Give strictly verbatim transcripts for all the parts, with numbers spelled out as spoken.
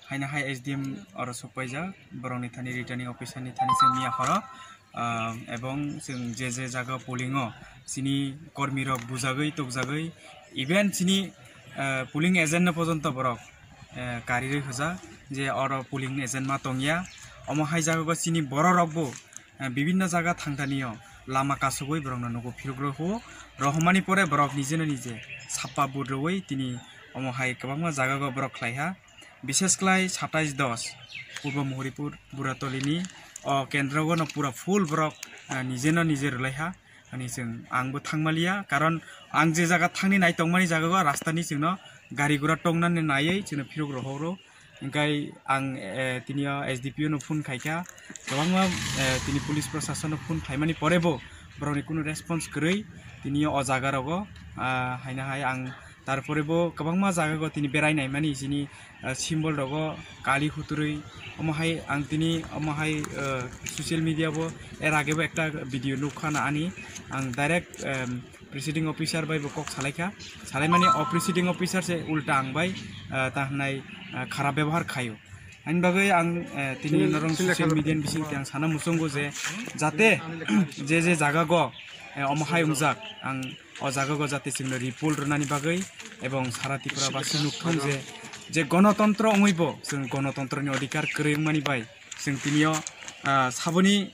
Haino hai S D M oro sokpaijak, borokni thani returning officer ni thani se miya horo, ah, ebong chwng je je jaga polling o chini kormi rok bujagwi tokjagwi, even chini, ah, polling agent no pojonto borok, eh, karirwi hoja je oro polling agent ma tongya, omo hai jaga o chini borok rok bo eh, bibinno jaga thangthani o lama kasugwi borokno nugo phirok rw huo. Rohormani pore borok nijeno nije sappa vote rwui tini omo hai kwbangma jaga o borok khlai ha. Bishes khlai satais dos Purbo Muhuripur Buratolini o kendro o no pura full borok, eh, nijeno nije rwlai ha. Ani chwng angbo thangmaliya, karon ang je jaga thangni nai tongmani jaga o rasta ni chwngno gari gura tongnani naiwi chwngno phirok rw horo. Hingkai ang, eh, tini o S D P O no phone khaikha, kwbangma, eh, tini police prosason no phone khaimani pore bo borokni kunu response kwrwi tini o jaga rogo, ah, haino hai ang tarpore bo kwbangma jaga go tini berai naimani chini, ah, symbol rogo kali huturwi omo hai ang tini omo hai, eh, social media bo er age bo ekta video nukha na ani ang direct, em, presiding officer bai bo kok salaikha, salaimani o presiding officer se ulta ang bai, ah, ta hwnai, ah, kharap bebohar khaio. Ani bagwi ang, eh, tini norok social media ni bising twi ang sana muchungo je jate je je jaga go, eh, omo hai wngjak ang o jaga go jate chwngno report rwnani bagwi ebong sara Tripura basi nukthung je, je gonotontro wngwi bo chwng gonotontro ni odhikar kwrwi wngmani bai chwng tini o, ah, saboni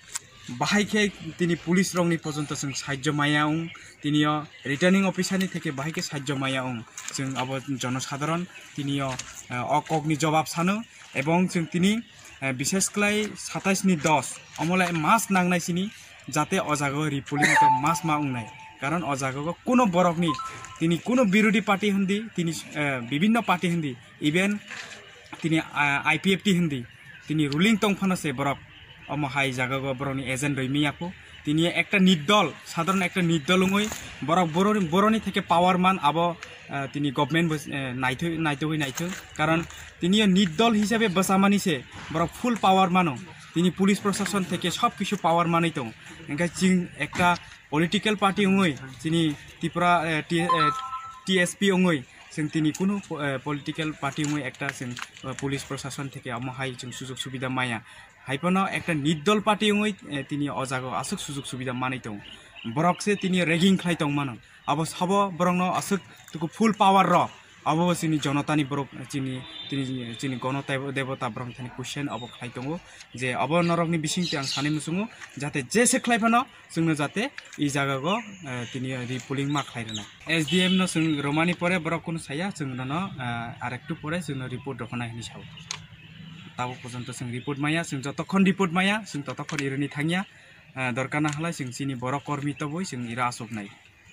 bahai khe tini police rokni pojonto chwng sahajyo maya wng, tini o returning officer ni theke bahai khe sahajyo maya wng. Chwng abo jonosadharon tini o, eh, o kokni jobab sano ebong chwng tini, eh, bishes khlai satais ni dos omolai mas nangnai sini jate o jaga o repolling to mas ma wngnai. Karon o jaga o kuno borokni tini kuno birodhi party hindi tini, eh, bibinno party hindi even tini, ah, I P F T hindi tini ruling tong phano se borok omo hai jaga o borokni agent rwi miyakho. Tini ekta nirdol, sadharon ekta nirdol wngwi borok boroni, boroni theke power man abo, ah, tini government bo, eh, naithwi, naithogwi naithok. Karon tini o nirdol hisabe bwchamani se borok full power mano. Tini police prosason theke sob kisu power manwi tongo. Hingkhe chwng ekta political party wngwi chini Tripura, eh, T-, eh, T S P wngwi chwng tini kunu, eh, political party wngwi ekta chwng, eh, police prosason theke omo hai chwng sujog subida maya. Hai phano ekta nirdol party wngwi, eh, tini o jaga o aswk sujog subida manwi tongo. Borok se tini ragging khlai tong mano. Abo sabo borokno aswk tuku full power rw. Abo bo chini jonotani borok, chini, chini, chini gono tebo-, debota borok thani question abo khlai tongo. Je abo norokni bising twi ang sanwi muchungo, jate jese khlai phano chwngno jate i jaga o, eh, tini repolling ma khlai rwnai. S D M no chwng romani pore borok kunu saya, chwng nono, eh, arektu pore chwngno report rokhanai hinwi sao. Tabuk porjonto chwng report maya, chwng jotokhon report maya, chwng totokhon ironi thangya. Eh, dorkar na halai chwng chini borok kormi tobwi chwng ira asuknai.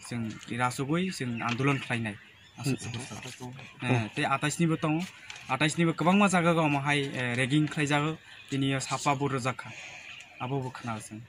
Chwng ira asugwi chwng andolon khlainai. Aswk se bwswk. Eh, tei atais ni bo tongo. Atais ni bo kwbangma jaga o omo hai, eh, ragging khlai jago. Tini o sapa bo rwjak kha. Abo bo khna chwng.